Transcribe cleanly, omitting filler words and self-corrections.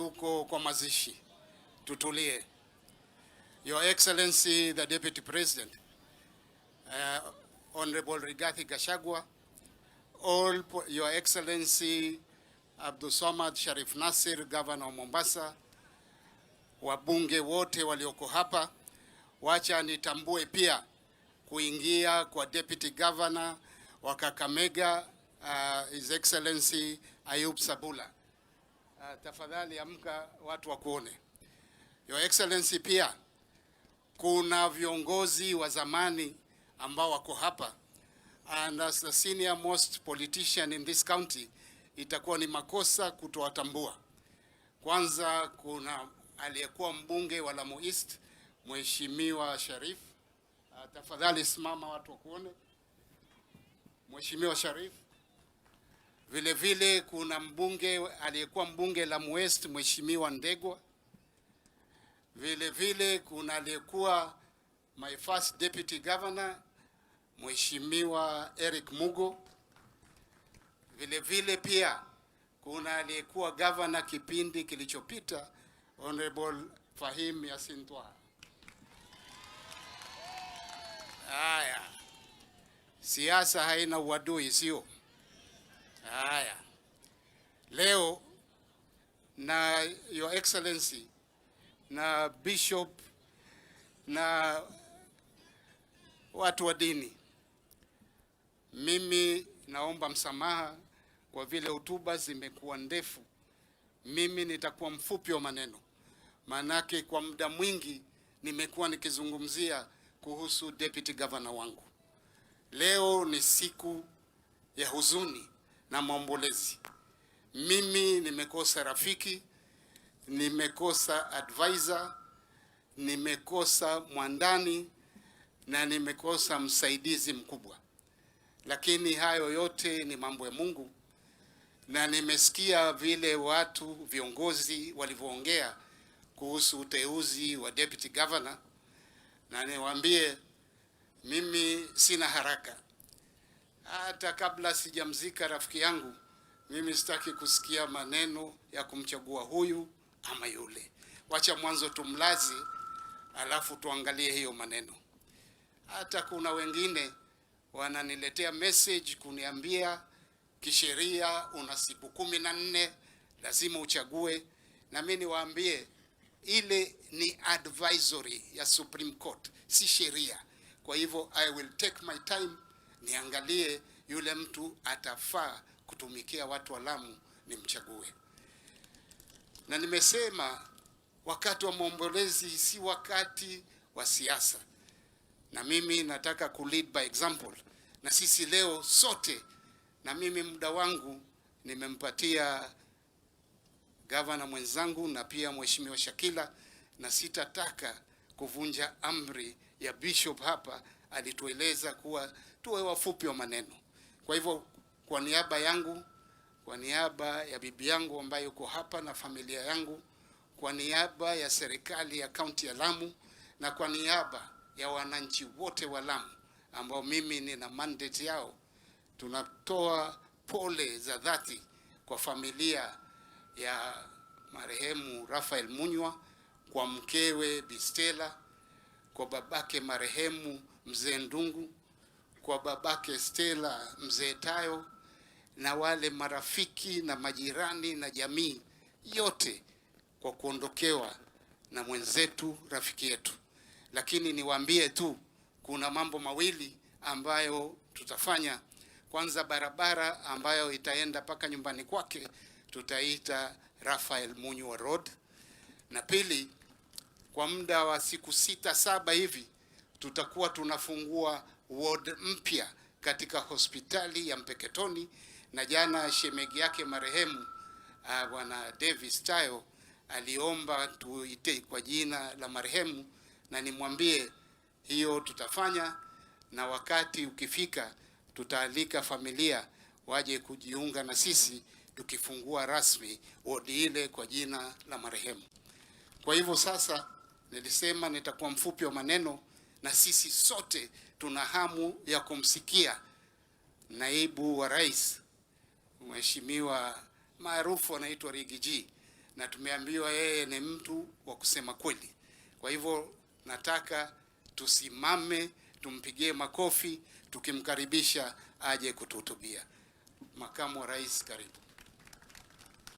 Tuko kwa mazishi, tutulie. Your Excellency the Deputy President, Honorable Rigathi Gachagua, all Your Excellency Abdulswamad Sharif Nasir, Governor wa Mombasa, wabunge wote walioko hapa, wacha nitambue pia kuingia kwa Deputy Governor wa Kakamega, His Excellency Ayub Savula. Tafadhali amka watu wakuone. Your Excellency, pia kuna viongozi wa zamani ambao wako hapa, and as the senior most politician in this county itakuwa ni makosa kutowatambua. Kwanza kuna aliyekuwa mbunge wa Lamu East, Mheshimiwa Sharif. Tafadhali simama watu wakuone. Mheshimiwa Sharif. Vile vile kuna mbunge aliyekuwa mbunge Lamu West, Mheshimiwa Ndegwa. Vile vile kuna aliyekuwa my first deputy governor, Mheshimiwa Eric Mugo. Vile vile pia kuna aliyekuwa governor kipindi kilichopita, Honorable Fahim Yasin Twaha. Haya, siasa haina uadui, sio? Haya, leo na Your Excellency na Bishop na watu wa dini, mimi naomba msamaha kwa vile hotuba zimekuwa ndefu. Mimi nitakuwa mfupi wa maneno, maanake kwa muda mwingi nimekuwa nikizungumzia kuhusu deputy governor wangu. Leo ni siku ya huzuni na maombolezi. Mimi nimekosa rafiki, nimekosa advisor, nimekosa mwandani na nimekosa msaidizi mkubwa, lakini hayo yote ni mambo ya Mungu, na nimesikia vile watu viongozi walivyoongea kuhusu uteuzi wa deputy governor, na niwaambie mimi sina haraka. Hata kabla sijamzika rafiki yangu, mimi sitaki kusikia maneno ya kumchagua huyu ama yule. Wacha mwanzo tumlaze, alafu tuangalie hiyo maneno. Hata kuna wengine wananiletea message kuniambia kisheria una siku 14 lazima uchague, na mimi niwaambie ile ni advisory ya Supreme Court, si sheria. Kwa hivyo I will take my time niangalie yule mtu atafaa kutumikia watu wa Lamu nimchague. Na nimesema wakati wa maombolezi si wakati wa siasa, na mimi nataka ku lead by example, na sisi leo sote, na mimi muda wangu nimempatia gavana mwenzangu na pia Mheshimiwa Shakila, na sitataka kuvunja amri ya bishop hapa. Alitueleza kuwa tuwe wafupi wa maneno. Kwa hivyo, kwa niaba yangu, kwa niaba ya bibi yangu ambaye yuko hapa na familia yangu, kwa niaba ya serikali ya kaunti ya Lamu na kwa niaba ya wananchi wote wa Lamu ambao mimi nina mandate yao, tunatoa pole za dhati kwa familia ya marehemu Raphael Munywa, kwa mkewe Bi Stella, kwa babake marehemu Mzee Ndungu, kwa babake Stella Mzee Tayo, na wale marafiki na majirani na jamii yote kwa kuondokewa na mwenzetu rafiki yetu. Lakini niwaambie tu kuna mambo mawili ambayo tutafanya. Kwanza, barabara ambayo itaenda mpaka nyumbani kwake tutaita Raphael Munywa Road, na pili, kwa muda wa siku 6-7 hivi tutakuwa tunafungua ward mpya katika hospitali ya Mpeketoni, na jana shemegi yake marehemu Bwana Davis Tayo aliomba tuite kwa jina la marehemu, na nimwambie hiyo tutafanya, na wakati ukifika tutaalika familia waje kujiunga na sisi tukifungua rasmi wodi ile kwa jina la marehemu. Kwa hivyo sasa, nilisema nitakuwa mfupi wa maneno, na sisi sote tuna hamu ya kumsikia naibu wa rais Mheshimiwa maarufu anaitwa Riggy G, na tumeambiwa yeye ni mtu wa kusema kweli. Kwa hivyo nataka tusimame tumpigie makofi tukimkaribisha aje kutuhutubia. Makamu wa Rais, karibu.